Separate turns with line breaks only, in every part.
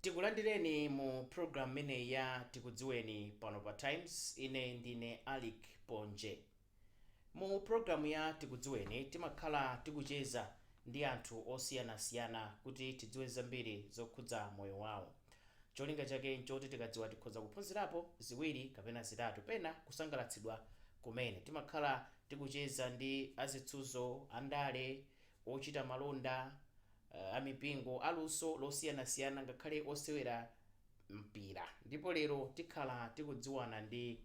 Tikulandireni mu program imeneyi ya Tikudziweni pano pa Times. Ine ndine Alick Ponje. Mu program ya Tikudziweni timakhala tikucheza ndi anthu osiyanasiyana kuti tidziwe zambiri zokhudza moyo wawo. Cholinga chake nchoti tikadziwa tikhoza kuphunzirapo ziwiri kapena zitatu pena kusangalatsidwa kumene. Timakhala tikucheza ndi azitsuzo, andale, ochita malonda, amipingo, aluso losiyanasiyana ngakhale osewera mpira. Ndipo lero tikhala tikudziwana ndi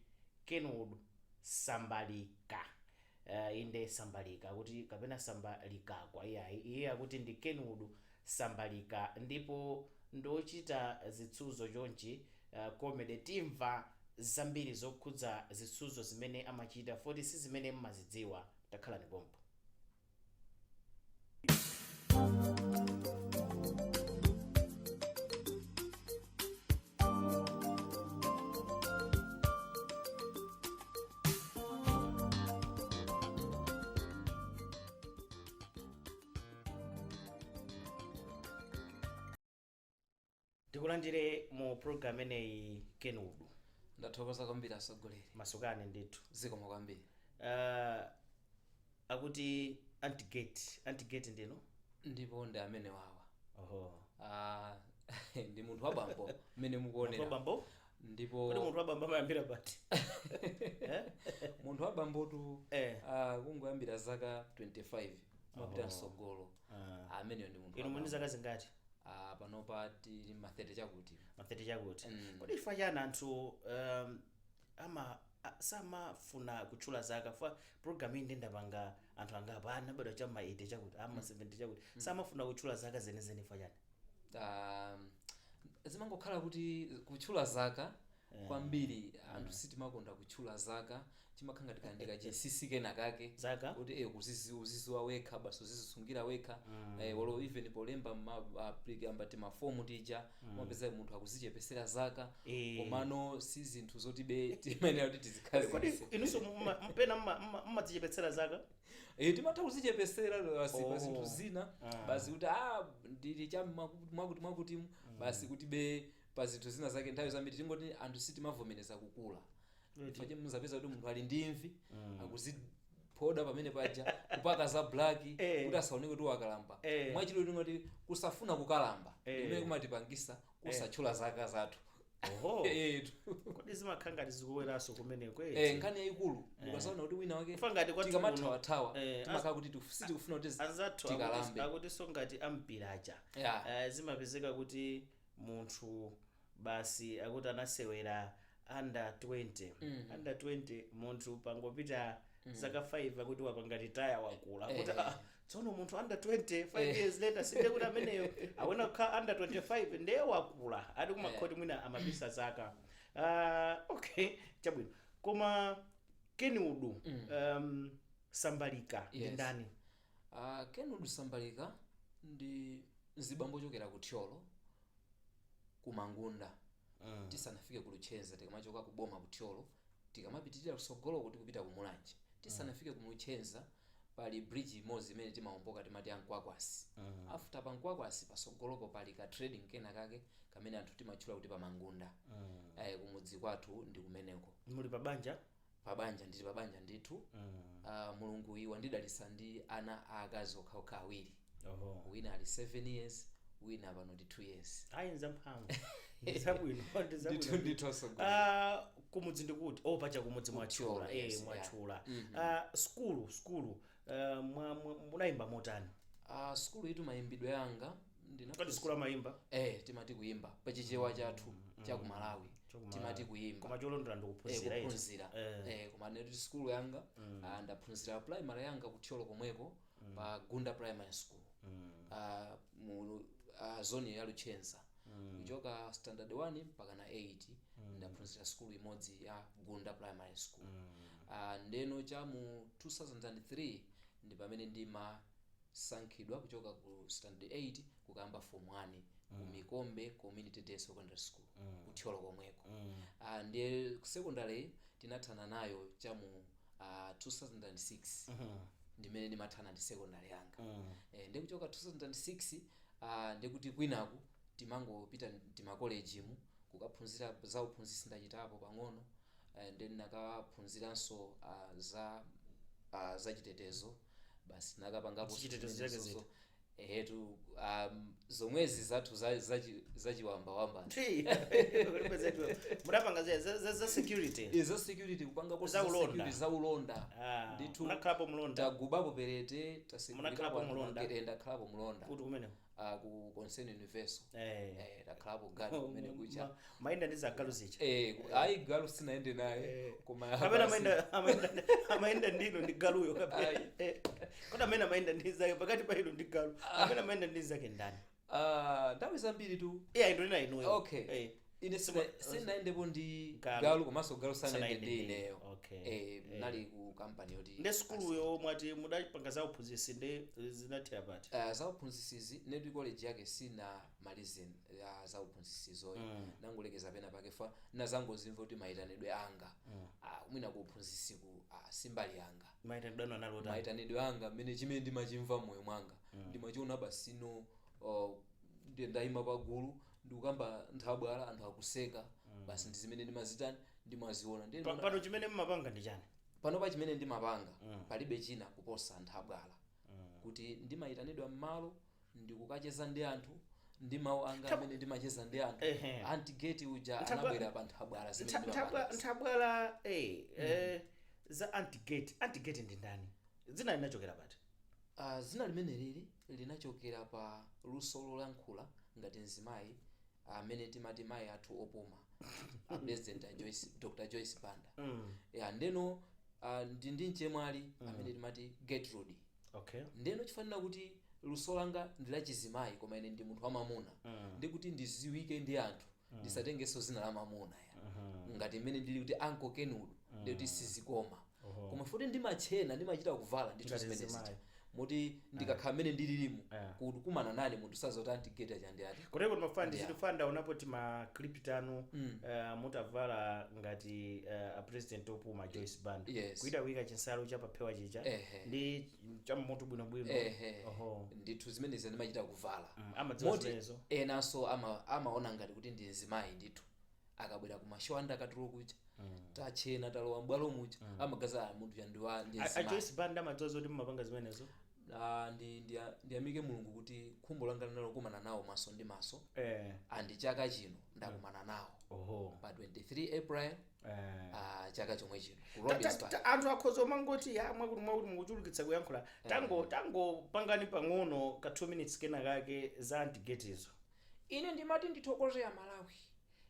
Kenwood Sambalika. Inde Sambalika akuti kapena Sambalikagwa iyayi iye akuti ndi Kenwood Sambalika ndipo ndiochita zitsuzo chonchi comedy timva zambiri zokhudza zitsuzo zimene amachita foti sizimene mmazidziwa takhalani pompo. Tikulandire mu program imeneyi Kenwood.
Ndathokoza kwambiri atsogoleri.
Masukani ndithu.
Zikomo kwambiri.
Akuti antigate antigate ndinu?
Ndipo ndi amene wawa.
Oho.
Ah, ndi munthu wa bambo mmene
Munthu
mukuonera.
wa bambo?
Ndipo
Kodi munthu wa bambo amayambira pati? Eh?
Munthu wa bambotu
Eh.
Kungoyambira zaka 25 kumapita
Oho.
msogolo.
Ah.
Ameneyo ndi munthu
Inu
wa
muli ndi
bambo.
zaka zingati?
Ah, panopa tili ma 30 chakuti.
Ma 30 chakuti.
Mm.
Kodi chifukwa chani anthu ama samafuna kutchula zaka fa program iyi ndendapanga anthu angapo anabadwa cha ma 80 chakuti ama 70 chakuti samafuna kutchula zaka zenizeni chifukwa chani?
Zimangokhala kuti kutchula zaka kwambiri anthu sitimakonda kutchula zaka, chimakhala ngati kandi kachinsinsi kena kake
Zaka?
kuti uziziwa wekha basi, uzizisungira wekha. Olo even polemba ambati mafomu tija umapeza munthu akuzichepesera zaka. Komano si zinthu zoti be timayenera kuti
Kodi
tizikhazikitse.
Inunso pena mmadzichepetsera zaka?
Timatha kuzichepesera basi pa zinthu zina basi kuti ndili cha mwakuti mwakuti basi kuti be pa zinthu zina zake nthawi zambiri tingoti anthu sitimavomereza kukula. Chifukwa muzapeza kuti munthu ali ndi imvi, akuziphoda pamene paja, kupaka za black kuti asaoneke kuti wakalamba. Mwachidule tingoti kusafuna kukalamba ndimene kumatipangisa kusatchula zaka zathu.
Oho.
Etu.
Kodi zimakhala ngati zikuweranso kumeneko?
Nkhani yayikulu ukasaona kuti wina wake
Kufa ngati kwathu kuno,
tikamathawathawa timakhala kuti sitikufuna kuti
anzathu
tikalambe.
Akutinso ngati ampiraja zimapezeka kuti munthu basi akuti anasewera under 20, under 20 munthu pangopita zaka 5 akuti wapanga retire, wakula, akuti tsono munthu under 20, 5 years later sinde kuti ameneyo awena kukhala under 25 ndiye wakula ati kumakhoti mwina amabisa zaka. Okay, chabwino, koma Kenwood Sambalika ndi ndani?
Kenwood Sambalika ndi mzibambo ochokera ku Thyolo, ku Mangunda, tisanafike ku Luchenza. Tikamachoka ku boma ku Thyolo, tikamapitirira kusogolo kuti kupita ku Mulanje, tisanafike ku Luchenza pali bridge imodzi imene timawomboka, timati Ankwakwasi. After pa Nkwakwasi pasogolopo pali ka trading kena kake kamene anthu timatchula kuti pa Mangunda. Kumudzi kwathu ndi kumeneko.
Muli pa banja?
Pabanja, ndili pabanja ndithu. Mulungu wandidalitsa ndi ana aakazi okhaokha awiri. Wina ali 7 years, wina pano ndi 2 years.
Ayi, nzamphamvu, ndizabwino.
Ndithu.
Ndizabwino.
Ndithu asogolo.
Kumudzi ndikuti? Oh, paja kumudzi mwatchula.
Kuthyolo, yes, yeah.
Mwatchula. Sukulu munayimba motani?
Sukulu itu mayimbidwe yanga
Kodi sukulu amayimba?
Timati kuyimba pachichewa chathu cha ku Malawi.
Chakumalawi.
Timati kuyimba.
Koma cholondola ndikuphunzira eti?
Kuphunzira. Koma nditi sukulu yanga ndaphunzira primary yanga kuthyolo komweko pa Gunda Primary School, mu zone ya Luchenza. Kuchoka standard 1 mpaka na 8 ndaphunzira sukulu imodzi ya Gunda Primary School. Ndeno cha mu 2003 ndi pamene ndimasankhidwa kuchoka ku standard 8 kukamba form 1 ku Mikombe Community Day Secondary School kuthyolo komweko. Ndiye secondary tinathana nayo cha mu 2006, ndimene ndimathana ndi secondary yanga. Ndikuchoka 2006 ndikuti kwinaku Timangopita timakolejimu kukaphunzira za uphunzitsi, ndachitapo pang'ono, and then nakaphunziranso za chitetezo basi, nakapangapo.
Chitetezo chake ziti?
Ehetu, zomwezi zathu zachiwambawamba.
Mudapanga za security?
Za security, kupanga
Za ulonda.
security, za ulonda.
Ah,
Ndithu.
munakhalapo mulonda?
Tagubapo perete.
Munakhalapo mulonda?
Ndakhalapo mulonda.
Kuti kumeneko?
Ku Concern Universal. Ndakhalapo guard kumene kucha.
Mayenda ndi zagalu zicha?
Ayi, galu sinaende naye, koma
Kapena amayenda ndino ndi galuyo kapena? Kodi amene amayenda ndi zake, pakati pa inu ndi galu, amene amayenda ndi zake ndani?
Ah, nthawi zambiri tu.
Iya, indonena inuyo.
Okay. Ine sinaendepo ndi
Galu.
galu, komanso galu sanaende
Sanaende
ndi
ndi.
ineyo. Nali ku kampani yoti
Ndi sukuluyo mwati mudapanga za uphunzitsi, ndi zinathera pati?
Za uphunzitsizi, netu college yake sinamalize ya za uphunzitsizoyo. Nangolekeza pena pake fa nazangozimva kuti mayitanidwe anga, mwina ku uphunzitsiku, simbali yanga.
Mayitanidwe anu anali otani?
Mayitanidwe anga, mmene chimene ndimachimva mmoyo mwanga, ndimachiona basino, ndayima pagulu ndikukamba nthabwala, anthu akuseka basi, ndi zimene ndimazitani, ndimaziona. Ndiye
Pano chimene mmapanga ndi chani?
Panopa chimene ndimapanga palibe china kuposa nthabwala, kuti ndimayitanidwa m'malo ndikukacheza ndi anthu ndi mawu anga amene ndimacheza ndi anthu. Antigate uja anabwera pa nthabwala zimene ndimapanga.
Nthabwala, za antigate, antigate ndi ndani? Dzina linachokera pati?
Zina limene lili linachokera pa luso lolankhula ngati mzimayi amene timati mayi athu opuma, a President a Joyce, Dr Joyce Banda. Ya, ndeno ndi mchemwali amene timati Gertrude. Ndeno chifanira kuti luso langa ndi lachizimayi, koma ine ndi munthu wamamuna, ndikuti ndiziwike ndi anthu, ndisatengenso zina la mamuna ya ngati mmene ndili kuti Uncle Kenwood, ndikuti sizikoma. Koma futi ndimachena, ndimachita kuvala ndithu
Ngati
zimene
mzimayi.
zija, moti ndikakhala mmene ndililimu, kukumana nane munthu sazoti antigate chandi ati.
Kuteko timafana ndichitofana, ndaonapo tima clip tanu mutavala ngati a President opuma Joyce Banda. Kuita kuyika chinsalu chapaphewa chija ndi chammutu bwinobwino.
Ndithu, zimenezi ndimachita kuvala.
Amadziwa
Moti
zimenezo?
Enanso amaona ngati kuti ndi mzimayi ndithu. Akabwera ku mashow andakatulo kuja, tachena, talowa mbwalo muja, amagaza, "Ah, munthu yandiwa ndi
A
mzimayi."
Joyce Banda amadziwa zoti mumapanga zimenezo?
Ah, ndiyamike Mulungu kuti khumbo langa linalokumana nawo maso ndi maso, andi chaka chino ndakumana nawo pa 23 April, chaka chomwe chino ku Robins Park.
Anthu akhoza mangoti ya mwakuti mwakuti mukuchulukitsa kuyankhula. Tango pangani pang'ono ka 2 minutes kena kake za antigatezo.
Ine ndimati ndithokoze ya Malawi.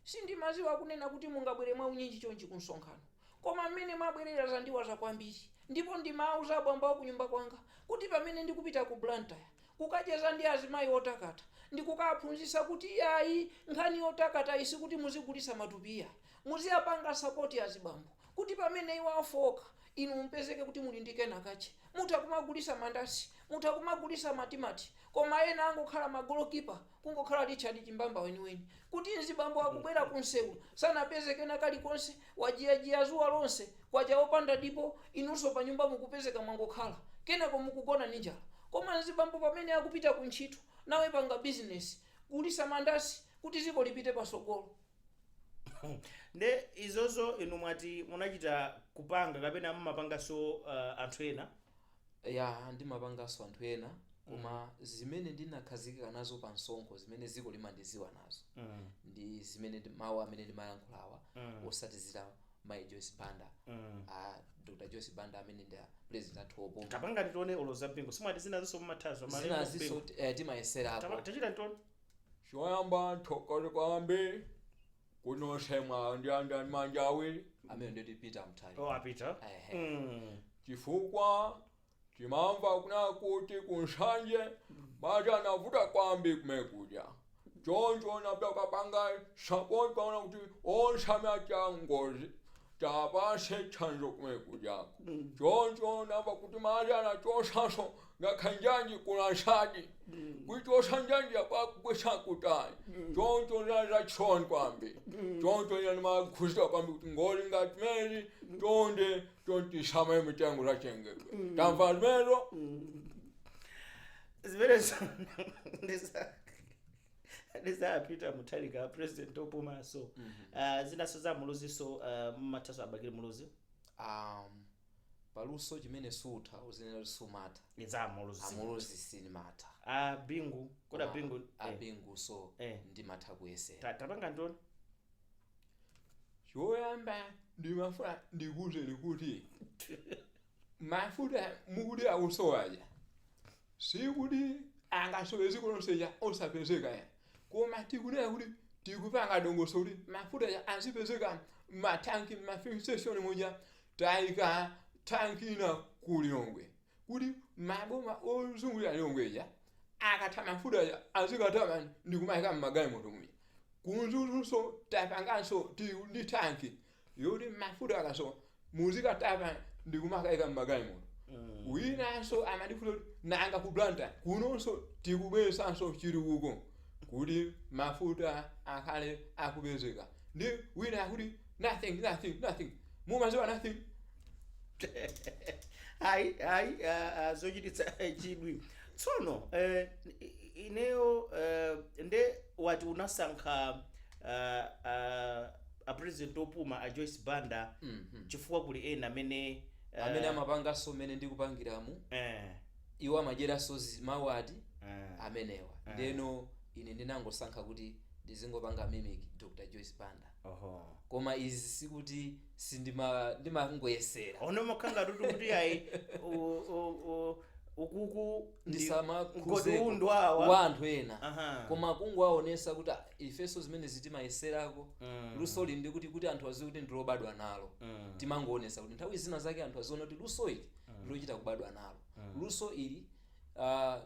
Sindimaziwa kunena kuti mungabwere mwaunyinji chonchi ku msonkhano, koma mmene mwabwerera zandiwaza kwambiri. Ndipo ndimauza abambo aku nyumba kwanga kuti pamene ndikupita ku Blantyre kukacheza ndi azimayi otakata, ndikukaphunzitsa kuti yayi, nkhani yotakata isi kuti muzigulitsa matupiya, muziyapanga support azibambo, kuti pamene iwo afoka, inu mupezeke kuti muli ndi kenakache, mutha kumagulisa mandasi, mutha kumagulisa matimati, koma ena angokhala ma goalkeeper, kungokhala Richard Chimbamba weniweni, kuti mzibambo akubwera kunsewu sanapeze kena kalikonse, wajiyajiya zuwa lonse, kwacha opanda dipo, inunso pa nyumba mukupezeka mwangokhala, kenako mukugona ndi njala. Koma mzibambo pamene akupita ku ntchito, nawe panga bizinesi, gulisa mandasi kuti ziko lipite pasogolo.
Nde izozo inu mwati munachita kupanga kapena mumapanganso anthu ena?
Ya, ndimapanganso anthu ena, koma zimene ndinakhazikika nazo pa msonkho, zimene ziko limandiziwa nazo, ndi zimene mawu amene ndimayankhulawa, osatizira mayi Joyce Banda, a Dr Joyce Banda amene ndi a President athu opuma.
Tapanga nditione ulo za mpingo. Simwati zinazinso mumathazo?
Zinazinso timayeserapo.
Tachita nditione.
Choyamba nthokoze kwambiri kunosemwa ndi andani manja awiri.
Amene nditi Peter Mutharika.
Oh, apita.
Ehe.
Chifukwa timamva kuna kuti kunsanje madzi anavuta kwambiri kumene kuja, choncho napita kapanga support paona kuti onse amene achita ngozi tapase thandizo kumene kujako. Choncho namva kuti madzi anachosanso ngakhale njanji kulansadi kuichosa njanji yakwakugwesa kutani, choncho zinali zachisoni kwambiri. Choncho ine ndimakhuzidwa kwambiri kuti ngozi ngati mezi tonde tontisamaye mitengo zachengedwe tamva zimenezo.
Zimenezo ndiza Za Peter Mutharika, president opumaso. Zinaso za Muluziso, mmathaso a Bakili Muluzi?
Paluso chimene sutha uzinena kuti sumatha.
Za Muluzi?
Amuluzi sindimatha.
A Bingu koda?
Koma
Bingu.
Abingu so ndimatha kuyesera.
Tapanga ndione.
Choyamba ndimafuna ndikuwuzeni kuti mafuta mukuti akusowaja, sikuti angasowe dziko lonseja osapezeka ya, koma tikunena kuti tikupanga dongosolo kuti mafuta ya azipezeka matanki, ma filling station muja. Tayika tanki ina ku Lilongwe kuti maboma ozungulira Lilongweja akatha mafuta ya azikatama ndikumayika mmagalimoto muja. Ku Mzuzunso tapanganso ndi tanki yoti mafuta akasowa muzikatapa ndikumakayika mmagalimoto. Winanso amatifunsa kuti nanga ku Blantyre kunonso tikubweresanso chitukuko kuti mafuta akhale akupezeka. Ndi wina akuti nothing, nothing, nothing. Mumaziwa nothing?
Ayi, ayi, zochititsa chidwi. Tsono ineyo nde wati unasankha a president opuma a Joyce Banda chifukwa kuli ena amene
amene amapanganso mmene ndikupangiramu, iwo amadyeranso mawu ati amenewa. Ndeno ine ndinangosankha kuti ndizingopanga mimic Dr Joyce Banda. Koma izi sikuti sindima, ndimangoyesera.
Ono makhanga tutu kuti ayi, ukuku
Ndisamakhuzeko
mgodi awa
wa anthu ena, koma kungowaonesa kuti ah, ifenso zimene zitimayeserako. Luso li ndi kuti anthu aziwe kuti ndilobadwa nalo. Timangoonesa kuti nthawi zina zake anthu aziona kuti luso ili ndilochita kubadwa nalo. Luso ili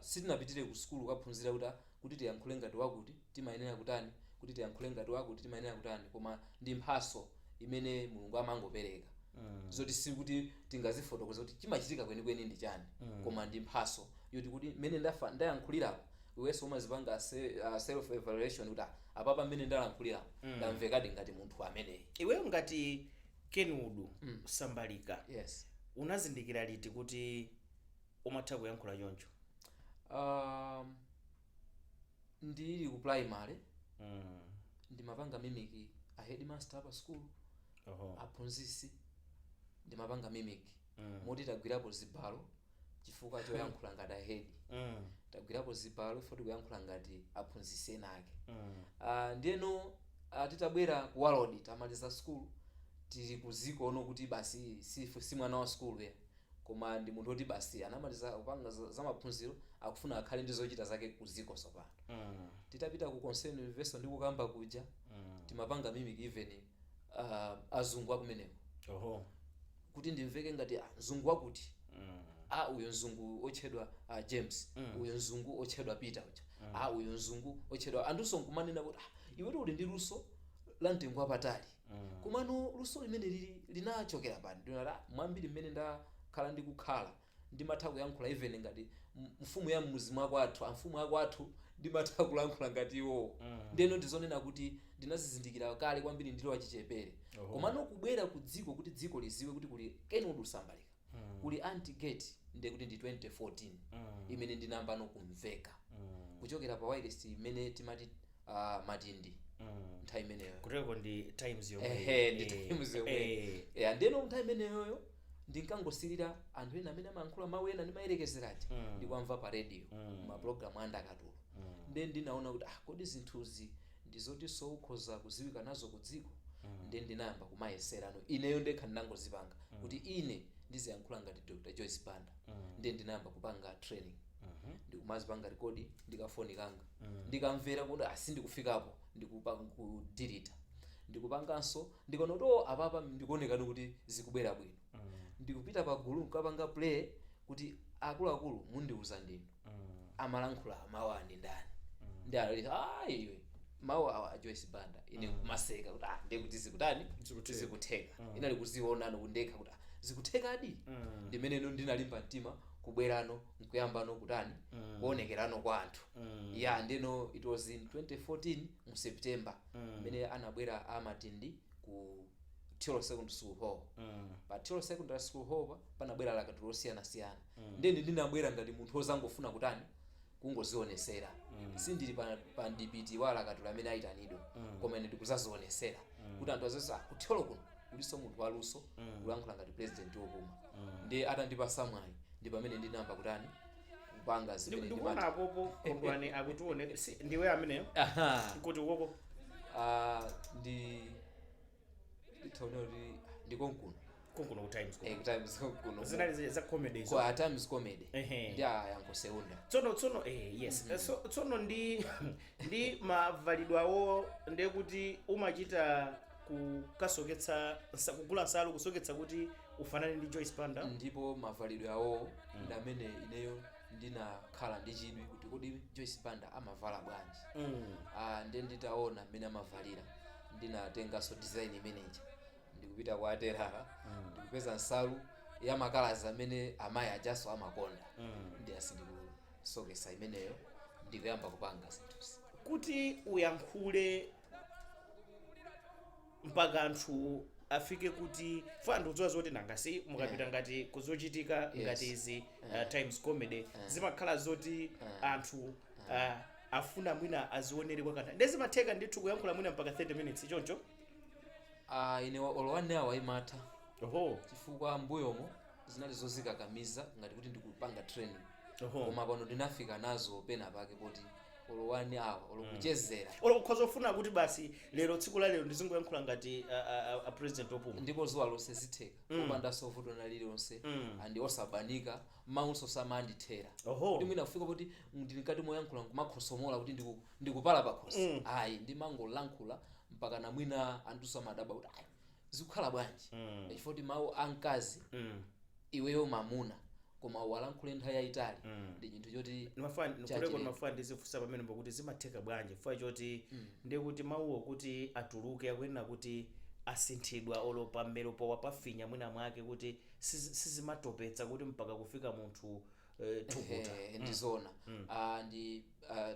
sitinapitire ku sukulu kukaphunzira kuti tiyankhule ngati wakuti timayenera kutani, kuti tiyankhule ngati wakuti timayenera kutani, koma ndi mphaso imene Mulungu amangopereka, zoti sikuti tingazifotokoza kuti chimachitika kwenikweni ndi chani, koma ndi mphaso yoti kuti mmene ndafa ndayankhulirapo, iwenso umazipanga self evaluation kuti ah, apapa mmene ndalankhulirapo ndamvekadi ngati munthu ameneyi.
Iweyo ngati Kenwood Sambalika,
Yes.
unazindikira liti kuti umatha kuyankhula choncho?
Ndili ku primary ndimapanga mimic a headmaster pa school, aphunzisi ndimapanga mimic, moti tagwirapo zibalo chifukwa choyankhula ngati a head, tagwirapo zibalo foti kuyankhula ngati aphunzisi ena ake. Ndiyeno titabwera ku world, tamaliza school, tili kuziko ono kuti basi si mwana wa school ya, koma ndi munthu woti basi anamaliza kupanga za maphunziro, akufuna akhale ndi zochita zake kuziko tsopano. Titapita ku Concern University ndi kukamba kuja, timapanga mimic even azungu akumeneko kuti ndimveke ngati mzungu wakuti, uyo mzungu otchedwa James, uyo mzungu otchedwa Peter uja, uyo mzungu otchedwa. Anthuso nkumanena kuti ah, iwetu uli ndi luso la mtengo wapatali, komano luso limene lili linachokera pani? Ndinati ah, mwambiri mmene ndakhala ndikukhala ndimatha kuyankhula even ngati mfumu ya mmuzi mwakwathu, amfumu akwathu ndimatha kulankhula ngati iwowo. Ndeno ndizonena kuti ndinazizindikira kale kwambiri ndili wachichepere. Komano kubwera ku dziko kuti dziko liziwe kuti kuli Kenwood Sambalika, kuli anti-gate, ndiye kuti ndi 2014 imene ndinayambano kumveka kuchokera pa wireless imene timati Matindi nthawi imeneyo.
Kuteko ndi Times yomwe.
Ehe, ndi Times yomwe. Yeah, ndeno nthawi imeneyoyo ndinkangosilira anthu ena amene amayankhula mawu ena ndimayerekezeraja, ndikwamva pa radio, mapulogalamu andakatulo. Nde ndinaona kuti ah, kodi zinthuzi ndizotinso ukhoza kuziwika nazo ku dziko? Nde ndinayamba kumayeserano ineyo ndekha, ndinangozipanga kuti ine ndiziyankhula ngati Dr Joyce Banda. Nde ndinayamba kupanga training, ndikumazipanga record ndikafoni kanga, ndikamvera kuti asindikufikapo, ndikudelete, ndikupanganso, ndikaona kuti oh, apapa ndikuonekani kuti zikubwera bwino, ndikupita pagulu nkapanga play kuti akuluakulu mundiuza ndinu, amalankhula mawu ani ndani? Ndi alali ah, iwe mawu awa a Joyce Banda. Ine kumaseka kuti ah, ndiye kuti zikutani?
Zikutheka.
Zikutheka. Inali kuzionano kundekha kuti ah, zikuthekadi. Ndimeneno ndinalimba mtima kubwerano nkuyambano kutani, kuonekerano kwa anthu. Ya, ndeno it was in 2014 mu September mmene anabwera amatindi ku Thyolo Secondary School Hall. Pa Thyolo Secondary School Hall panabwera alakatuli osiyanasiyana. Ndeni ndinabwera ngati munthu wozangofuna kutani. Kungozionesera. Sindili pa mdipiti wa alakatuli amene ayitanidwa, koma ine ndikuzazionesera kuti anthu azese, "Ah, kuThyolo kuno kuliso munthu waluso kulankhula ngati president wopuma." Ndi atandipasa mwayi, ndi pamene ndinayamba kutani, kupanga zimene
Ndikuona
ndimati.
apopo Kondwani akutione. Ndiwe ameneyo?
Aha.
Kuti ukoko?
Ah, ndithaone kuti ndikonkuno.
Konkuno ku Times kuno.
Eh, ku Times konkuno.
Zinali za comedy izo.
Kwa Times Comedy. Ndi ayankho Seunda.
Tsono yes. So, tsono ndi mavalidwe awo, ndiye kuti umachita kukasoketsa, kugula nsalu, kusoketsa kuti ufanane ndi Joyce Banda?
Ndipo mavalidwe awo ndi amene ineyo ndinakhala ndi chidwi kuti kodi Joyce Banda amavala bwanji? Ah, ndiye nditaona mmene amavalira, ndinatenganso design imeneja, ndikupita kwa atelala, ndikupeza nsalu ya makalazi amene amayi ajaso amakonda, ndi asi ndikusokesa imeneyo, ndikuyamba kupanga zinthuzi.
Kuti uyankhule mpaka anthu afike kuti fa anthu kudziwa zoti nanga si mukapita ngati kuzochitika ngati izi, Times Comedy, zimakhala zoti anthu afuna mwina azionere kwa kanthawi, ndiye zimatheka ndithu kuyankhula mwina mpaka 30 minutes choncho?
Ah, ine olo 1 hour imatha. Chifukwa mbuyomo zinali zozikakamiza ngati kuti ndikupanga training, koma pano ndinafika nazo pena pake poti olo 1 hour, olo kuchezera.
Olo kukhoza kufuna kuti basi lero, tsiku la lero ndizingoyankhula ngati a president opuma.
Ndipo zuwa lonse zitheka kupandanso vuto na lililonse, andi osabanika, mawunso samandithera kuti mwina kufika kuti ndili mkati moyankhula nkumakhosomola kuti ndikupala pakhosi. Ayi, ndimangolankhula mpaka na mwina anthu amadabwa kuti ayi, zikukhala bwanji? Chifukwa kuti mawu amkazi, iweyo mamuna, koma walankhule nthawi yayitali, ndi chinthu choti
Ndimafuna
Chachilendo.
kuleko, ndimafuna ndizifunsa pamene pakuti zimatheka bwanji, chifukwa choti ndiye kuti mawuwo kuti atuluke akuyenera kuti asinthidwa, olo pamero powa pafinya mwina mwake, kuti sizimatopetsa kuti mpaka kufika munthu thukuta.
Ehe, ndizona. Ah, ndi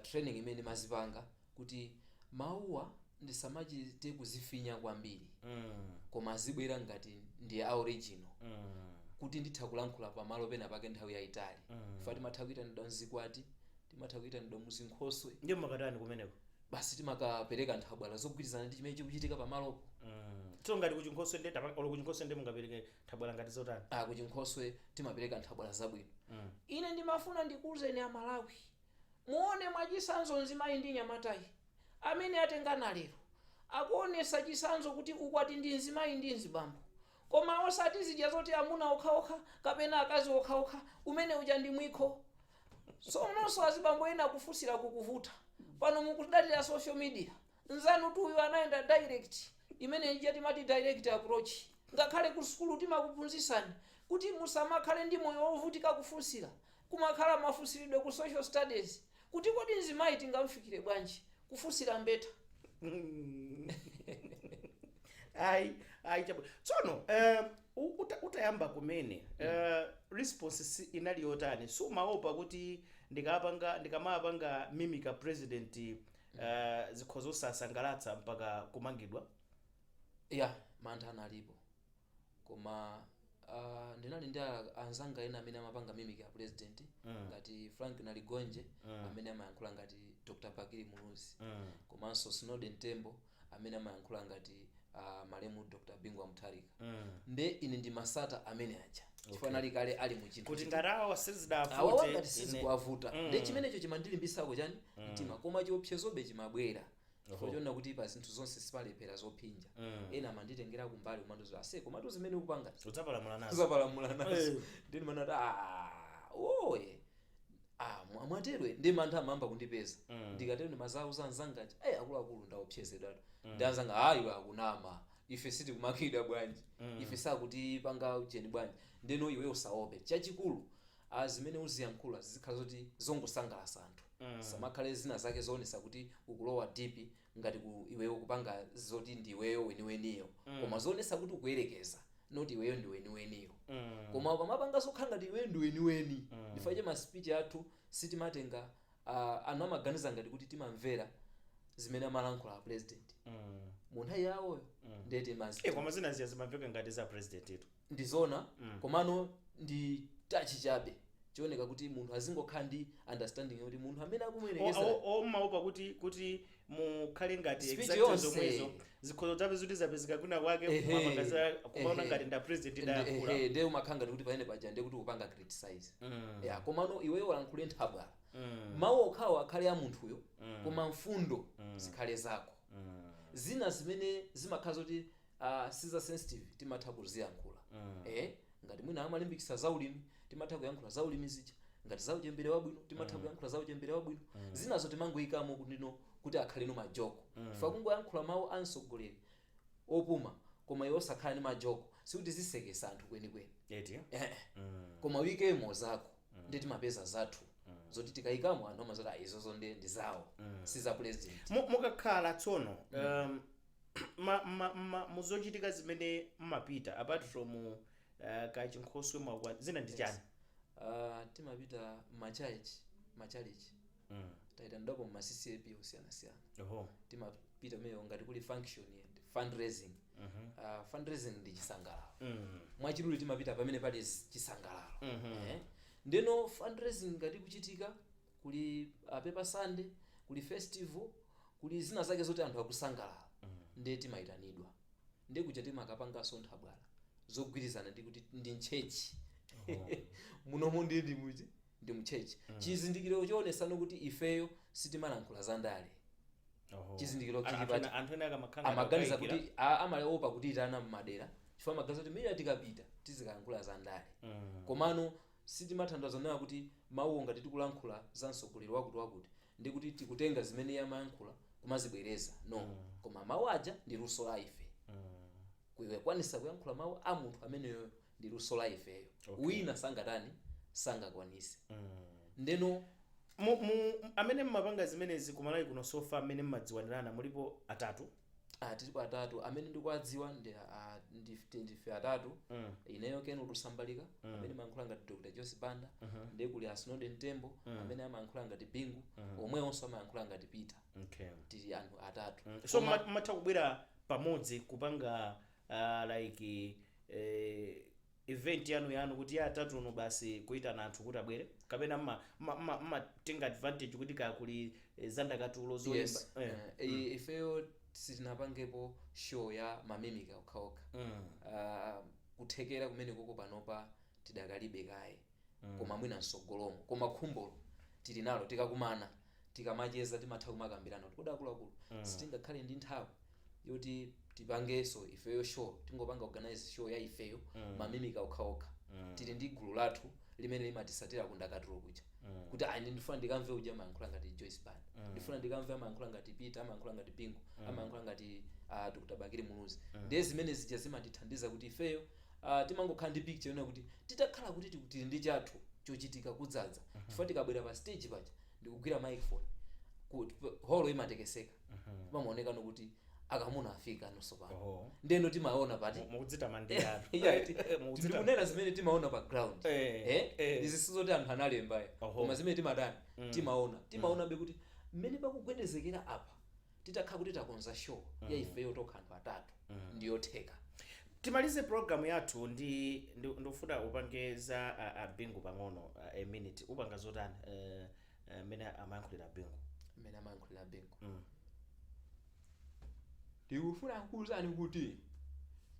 training imene ndimazipanga kuti mawuwa ndisamachite kuzifinya kwambiri, koma azibwera ngati ndi a original, kuti nditha kulankhula pamalo pena pake nthawi yayitali. Fa timatha kuyitanidwa mzikwati, timatha kuyitanidwa muzinkhoswe.
Ndiye mumakatani kumeneko?
Basi, timakapereka nthabwala zogwirizana ndi chimene chikuchitika pamalopo.
So ngati kuchinkhoswe, ndiye olo kuchinkhoswe ndiye mungapereke nthabwala ngati zotani?
Ah, kuchinkhoswe timapereka nthabwala zabwino.
Ine ndimafuna ndikuwuzeni Amalawi, muone mwachisanzo mzimayi ndi nyamatayi amene atengana lero, akuonesa chisanzo kuti ukwati ndi mzimayi ndi mzibambo, koma osati zija zoti amuna okhaokha kapena akazi okhaokha. Umene uja ndi mwikho. Sononso azibambo ena akufunsira kukuvuta pano, mukudalira social media. Nzanu tuyu anayenda direct, imene ija timati direct approach. Ngakhale ku sukulu timakuphunzitsani kuti musamakhale ndi moyo wovutika kufunsira, kumakhala mafunsiridwe ku social studies, kuti kodi mzimayi tingamfikire bwanji, kufunsira mbeta.
Ayi, ayi, chabwino. Tsono utayamba kumene, response inali yotani? Sumaopa kuti ndikamapanga mimic a president, zikhoza osasangalatsa mpaka kumangidwa?
Ya, mantha analipo, koma ndinali ndi anzanga ena amene amapanga mimic ya president, ngati Frank Naligonje, amene amayankhula ngati Dr Bakili Muluzi, komanso Snowden Tembo, amene amayankhula ngati malemu Dr Bingu Mutharika. Nde ine ndimasata amene aja chifukwa anali kale ali mu chinthu
kuti
ngati
awa
awawa
sizidafute
ngati sizikuwavuta. Nde chimenecho chimandilimbisako chani mtima, koma chiopsezobe chimabwera chifukwa chona kuti pa zinthu zonse sipalephera zophinja. Ena amanditengera kumbali kumandiuza, "Ase, komatu zimene ukupanga
udzapalamula nazo."
Uzapalamula nazo. Ndini manati, "Ah, oye, ah, mwaterwe." Ndi mantha amamba kundipeza. Ndikatero ndimazauza anzangaji, "Ayi, akuluakulu, ndaopsezedwatu." Ndi anzanga, "Ayi, akunama, ife sitikumakidwa bwanji? Ife sakuti panga ujeni bwanji?" Ndeno iwe usaope. Chachikulu, zimene uziyankhula zizikhala zoti zongosangalatsa anthu, samakhale zina zake zoonesa kuti ukulowa deep ngati ku iweyo kupanga zoti ndiweyo weniweniyo, koma zoonesa kuti ukuyerekeza, not iweyo ndi weniweniyo. Koma ukamapanga zokhala ngati iweyo ndi weniweni, ndifukwa che ma speech athu sitimatenga, anthu amaganiza ngati kuti timamvera zimene amalankhula a president mu nthawi yawoyo, ndiye timazi
Koma zina ziya zimamveka ngati za president itu.
Ndizona, komano ndi touch chabe. Chioneka kuti munthu azingokhala ndi understanding yoti munthu amene akumuyerekeza.
Omaopa kuti mukhale ngati
Speech
exact
yonse.
zomwezo zikhozo tape zoti zapezeka kwina kwake, kumaona ngati nda president idayankhula.
Ehe, ndiye umakhala ngati kuti pamene paja ndiye kuti upanga criticize. Ya, komano iweyo walankhule nthabwala, mawu okhawo akhale a munthuyo, koma mfundo zikhale zako. Zina zimene zimakhala zoti siza sensitive timatha kuziyankhula. Ngati mwina amalimbikitsa zaulimi, timatha kuyankhula zaulimi zija. Ngati za uchembere wabwino, timatha kuyankhula za uchembere wabwino. Zinazo timangoyikamo kutino kuti akhale no majoko. Fa kungoyankhula mawu a mtsogoleri opuma koma iwe osakhala ndi majoko, sikuti zisekesa anthu kwenikweni.
Eti.
Eh, koma uyikemo zako, ndi timapeza zathu zoti tikayikamo anthu amazoti, "Ah, izozo ndi zawo, si za president."
Mukakhala tsono muzochitika zimene mmapita, apart from kachinkhoswe, mwakwa zina ndi chani?
Timapita machalichi. Tayitanidwapo mma CCAP osiyanasiyana. Timapita meyo ngati kuli function and fundraising. Fundraising ndi chisangalalo. Mwachidule timapita pamene pali chisangalalo. Ndeno fundraising ngati kuchitika kuli paper Sunday, kuli festival, kuli zina zake zoti anthu akusangalala, ndiye timayitanidwa. Ndiye kuja timakapanganso nthabwala zogwirizana ndi kuti ndi mchechi munomo, ndi muchi ndi mchechi. Chizindikiro choonesano kuti ifeyo sitimalankhula za ndale. Chizindikiro chili pati?
Anthu ena akamakhala
Amaganiza
akayikira.
kuti amaopa kuti itana mmadera chifukwa amaganiza kuti mira tikapita tizikayankhula za ndale. Komano sitimathandiza nayo kuti mawuwo ngati tikulankhula za mtsogoleri wakuti wakuti, ndi kuti tikutenga zimene iye amayankhula kumazibwereza, no. Koma mawu aja ndi luso la ife. Kukwanisa kuyankhula mawu a munthu ameneyo ndi luso la ifeyo. Wina sangatani, sangakwanise. Ndeno
Amene mmapanga zimenezi kumalawi kuno so far, amene mmadziwanirana, mulipo atatu?
Ah, tilipo atatu amene ndikuwadziwa. Ndife atatu. Ineyo Ken Lusambalika, amene amayankhula ngati Dr Joyce Banda. Ndiye kuli a Snowden Tembo, amene amayankhula ngati Bingu, omwewonso amayankhula ngati Peter. Tili anthu atatu.
So mmatha kubwera pamodzi kupanga like event yanu yanu kuti ya atatuno basi, kuitana anthu kuti abwere, kapena mmatenga advantage kuti kakuli zandakatulo, zoyimba?
Yes. Ifeyo sitinapangepo show ya mamimika okhaokha. Kuthekera kumene koko panopa tidakalibe kaye, koma mwina msogolomo. Koma khumbolo tili nalo. Tikakumana, tikamacheza, timatha kumakambirana kuti kodi akuluakulu, sitingakhale ndi nthawi yoti tipangenso ifeyo show, tingopanga organize show ya ifeyo, mamimika okhaokha? Tili ndi gulu lathu limene limatisatira kundakatulo kuja, kuti ayi, ndifuna ndikamve uja amayankhula ngati Joyce Banda, ndifuna ndikamve amayankhula ngati Peter, amayankhula ngati Bingu, amayankhula ngati Dr Bakili Muluzi. Ndiye zimene zija zimatithandiza kuti ifeyo timangokhala ndi picture yona kuti titakhala kuti tili ndi chathu chochitika kudzadza, chifukwa tikabwera pa stage paja ndikugwira microphone, kuti holo imatekeseka, pamaonekano kuti akamuna afika nonso pano. Ndeno timaona pati
Mukudzitamandira.
Yeah, ndikunena zimene timaona pa ground. Izi sizoti anthu analembayo, koma zimene timadani, timaona be kuti mmene pakugwedezekera apa, titakhala kuti takonza show ya ifeyo tokha anthu atatu, ndiyotheka.
Timalize program yathu ndi ndikufuna upange za a Bingu pang'ono, a minute. Upanga zotani mmene amayankhulira Bingu?
Mmene amayankhulira Bingu.
Ndikufuna kuwuzani kuti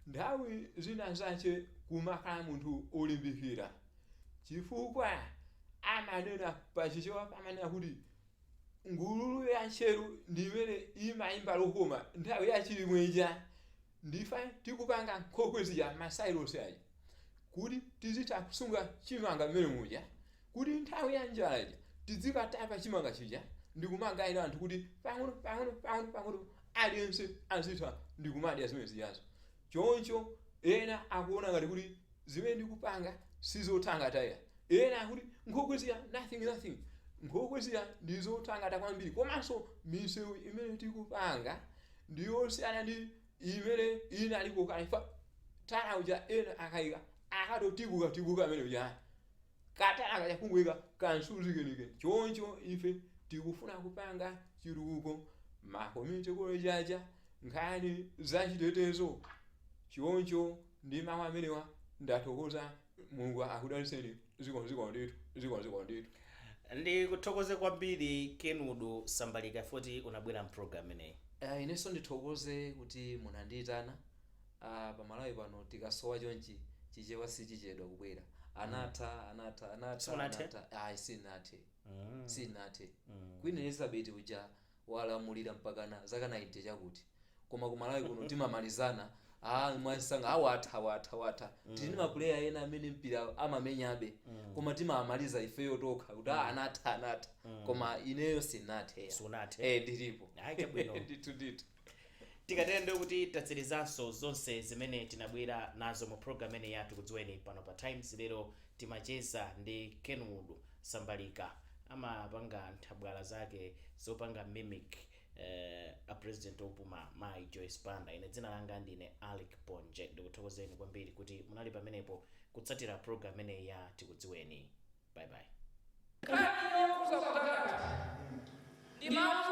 nthawi zina zache kumakhala munthu olimbikira, chifukwa amanena pachichewa, amanena kuti ngululu ya ntcheru ndi imene imayimba lokoma nthawi yachilimweja. Ndifa tikupanga nkhokwe zija, ma silos aja, kuti tizitha kusunga chimanga mmene muja, kuti nthawi ya njala ija tizikatapa chimanga chija ndikumagayira anthu, kuti pang'ono pang'ono pang'ono pang'ono aliyense azitha ndikumadya zimene zijazo. Choncho ena akuona ngati kuti zimene ndikupanga sizothangata. Ena akuti nkhokwe zija, nothing, nothing. Nkhokwe zija ndizothangata kwambiri. Komanso misewu imene tikupanga ndiyosiyana ndi imene inaliko kale. Fa tala uja ena akayika akatotibuka tibuka amene uja katala kaja kungoyika kansuzi kenikeni. Choncho ife tikufuna kupanga chitukuko, ma community college aja, nkhani zachitetezo. Choncho ndi mawu amenewa ndathokoza. Mulungu akudalitseni. Zikomo, zikomo ndithu, zikomo, zikomo ndithu.
Ndikuthokoze kwambiri, Kenwood Sambalika, poti unabwera mpulogalamu imeneyi.
Inenso ndithokoze kuti munandiyitana. Pamalawi pano tikasowa chonchi, Chichewa sichichedwa kubwera. Anatha, anatha, anatha.
Simunathe?
Anatha. Ayi, sinathe, sinathe. Queen Elizabeth uja walamulira mpakana zaka 90 chakuti, koma kumalawi kuno timamalizana mwansanga, awatha, watha, watha. Tili ndi mapuleya ena amene mpira amamenyabe, koma timamaliza ifeyo tokha kuti anatha, anatha. Koma ineyo sinathe.
Sunathe.
Eh, ndilipo.
Ayi, chabwino.
Ndithu, ndithu.
Tikatero kuti tatsirizanso zonse zimene tinabwera nazo mu program imene ya Tikudziweni pano pa Times. Lero timacheza ndi Kenwood Sambalika, amapanga nthabwala zake zopanga mimic a president opuma, Mai Joyce Banda. Ine dzina langa ndine Alec Ponje. Ndikuthokozeni kwambiri kuti munali pamenepo kutsatira program imeneyi ya Tikudziweni. Bye bye.
Ndimauza